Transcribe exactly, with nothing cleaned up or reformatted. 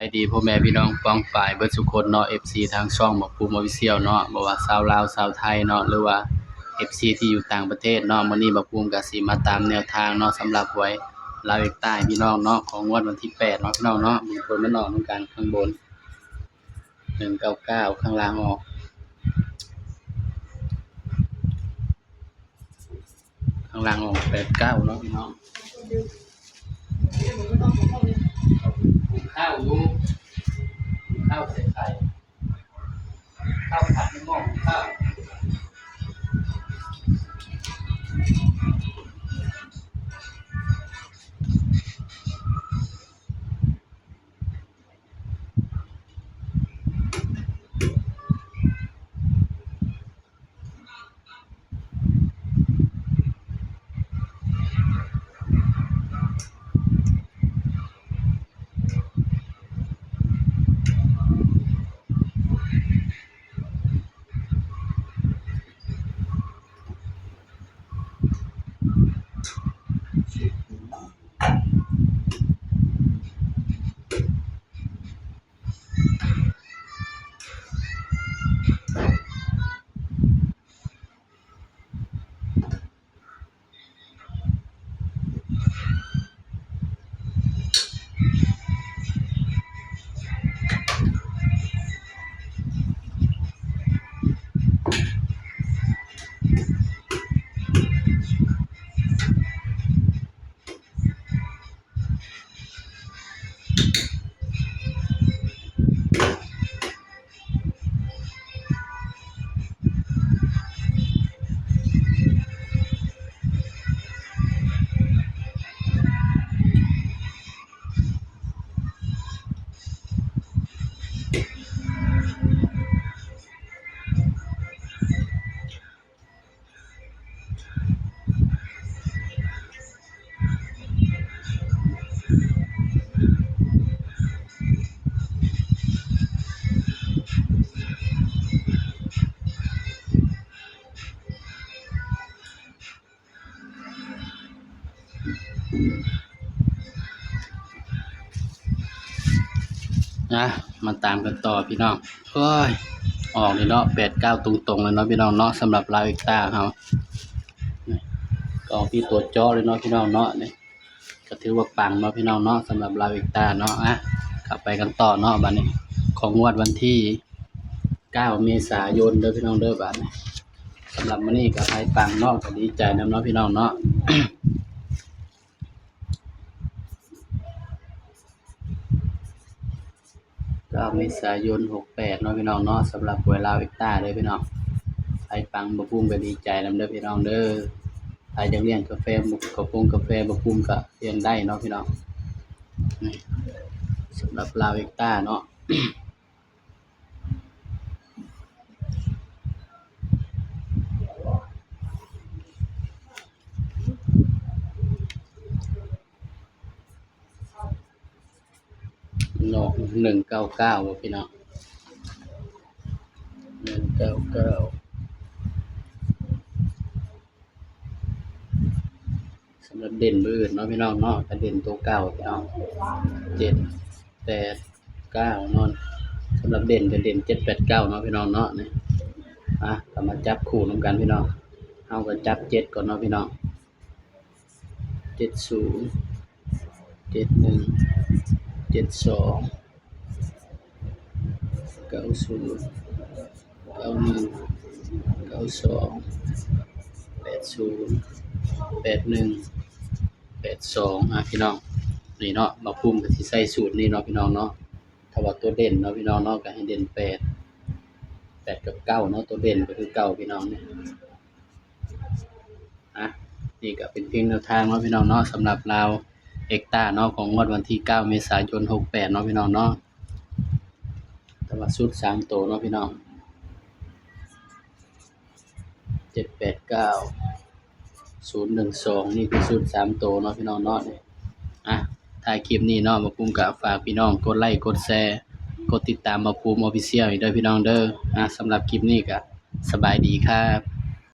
สบายดีพ่อแม่พี่น้องป้องปายเบิดสุคนเนาะ เอฟซี ทางช่องบ่าวภูมิ Official เนาะ บ่ว่าชาวลาวชาวไทยเนาะ หรือว่า เอฟซี ที่อยู่ต่างประเทศเนาะ มื้อนี้บ่าวภูมิก็สิมาตามแนวทางเนาะ สำหรับหวยลาวเอกใต้พี่น้องเนาะ ของงวดวันที่แปดเนาะพี่น้องเนาะ เบิ่งผลมันออกนำกัน ข้างบน หนึ่งเก้าเก้า ข้างล่างออก ข้างล่างออก แปดเก้า เนาะพี่น้อง ข้าวอยู่ ข้าวใส่ไข่ ข้าวผัดมะม่วง ข้าวนะ มาตามกันต่อพี่น้อง โอ้ย ออกเลยเนาะ แปดเก้า ตรงๆเลยเนาะพี่น้องเนาะ สำหรับลาวเอกใต้เฮา ก็ออกที่ตัวเจาะเลยเนาะพี่น้องเนาะ นี่ ก็ถือว่าปังเนาะพี่น้องเนาะ สำหรับลาวเอกใต้เนาะ อ่ะ กลับไปกันต่อเนาะ บัดนี้ ของงวดวันที่เก้า เมษายนเด้อพี่น้องเด้อ บัดนี้ สำหรับมื้อนี้ก็ให้ปังเนาะ ก็ดีใจนำเนาะพี่น้องเนาะ เก้า เมษายน หกแปด เนาะพี่น้องเนาะ สำหรับหวยลาวเอกใต้เด้อพี่น้อง ให้ปังบ่าวภูมิก็ดีใจนำเด้อพี่น้องเด้อ ใครอยากเลี้ยงกาแฟ กาแฟบ่าวภูมิก็เลี้ยงได้เนาะพี่น้อง นี่ สำหรับลาวเอกใต้เนาะ เนาะ หนึ่งเก้าเก้า บ่พี่น้อง หนึ่งเก้าเก้า สำหรับเด่นมื้ออื่นเนาะพี่น้องเนาะ ก็เด่นตัวเก่าพี่น้อง เจ็ดแปดเก้า เนาะ สำหรับเด่นก็เด่น เจ็ดแปดเก้า เนาะพี่น้องเนาะ นี่ อ่ะ ก็มาจับคู่นำกันพี่น้อง เฮาก็จับเจ็ดก่อนเนาะพี่น้อง เจ็ดศูนย์ เจ็ดหนึ่ง เจ็ดสอง เก้าศูนย์ เก้าหนึ่ง เก้าสอง แปดศูนย์ แปดหนึ่ง แปดสอง อ่ะพี่น้อง นี่เนาะ บ่าวภูมิก็สิใส่สูตรนี้เนาะพี่น้องเนาะ ถ้าว่าตัวเด่นเนาะพี่น้องเนาะ ก็ให้เด่นแปด แปดกับเก้าเนาะ ตัวเด่นก็คือเก้าพี่น้องเนี่ย อ่ะ นี่ก็เป็นเพียงแนวทางเนาะพี่น้องเนาะ สำหรับลาวเอกใต้เนาะ ของงวดวันที่เก้า เมษายน หกแปด เนาะพี่น้องเนาะ แต่ว่าชุดสามตัวเนาะพี่น้อง เจ็ดแปดเก้า ศูนย์หนึ่งสอง นี่คือชุดสามตัวเนาะพี่น้องเนาะ อ่ะ ท้ายคลิปนี้เนาะ บ่าวภูมิก็ฝากพี่น้องกดไลค์ กดแชร์ กดติดตามบ่าวภูมิ Official อีกเด้อพี่น้องเด้อ อ่ะ สำหรับคลิปนี้ก็สบายดีครับ